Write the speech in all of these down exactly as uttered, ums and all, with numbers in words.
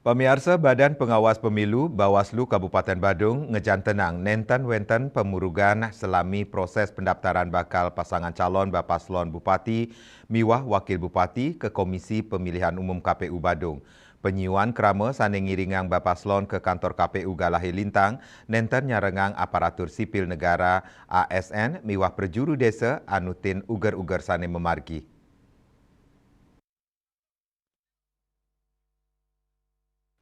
Pamiarsa, Badan Pengawas Pemilu Bawaslu Kabupaten Badung ngejantenang nenten wenten pemurugan selami proses pendaftaran bakal pasangan calon bapaslon bupati miwah wakil bupati ke Komisi Pemilihan Umum K P U Badung. Penyiuan krama sane ngiringang bapaslon ke kantor K P U Galahe Lintang nenten nyarengang aparatur sipil negara, A S N, miwah prajuru desa anutin uger-uger sane mamargi.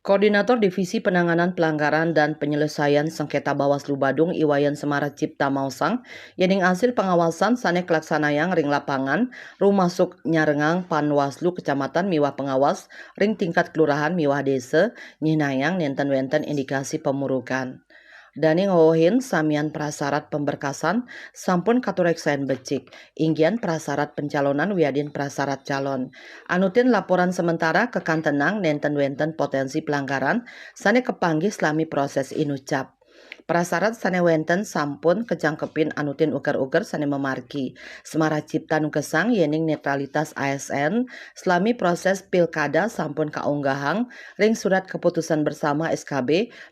Koordinator Divisi Penanganan Pelanggaran dan Penyelesaian Sengketa Bawaslu Badung, Iwayan Semara Cipta, maosang, yening asil pengawasan sane kelaksanayang ring lapangan rumasuk nyarengang Panwaslu kecamatan miwah pengawas ring tingkat kelurahan miwah desa nyihnayang nenten wenten indikasi pemurugan. Dane ngohin samian prasarat pemberkasan sampun katureksain becik, inggian prasarat pencalonan wiadin prasarat calon. Anutin laporan sementara kekantenang nenten wenten potensi pelanggaran sane kepanggih selami proses inucap. Prasarat sane wenten sampun kejangkepin anutin uger-uger sane mamargi. Semara Cipta nugesang yening netralitas A S N selami proses pilkada sampun kaunggahang ring surat keputusan bersama S K B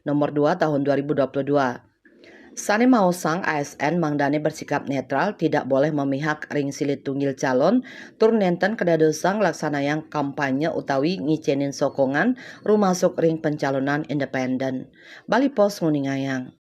nomor dua tahun dua ribu dua puluh dua. Sane maosang A S N mangdane bersikap netral, tidak boleh memihak ring silih tunggil calon, tur nenten kadadosang laksanayang kampanye utawi ngicenin sokongan rumasuk ring pencalonan independen. Bali Post nguningayang.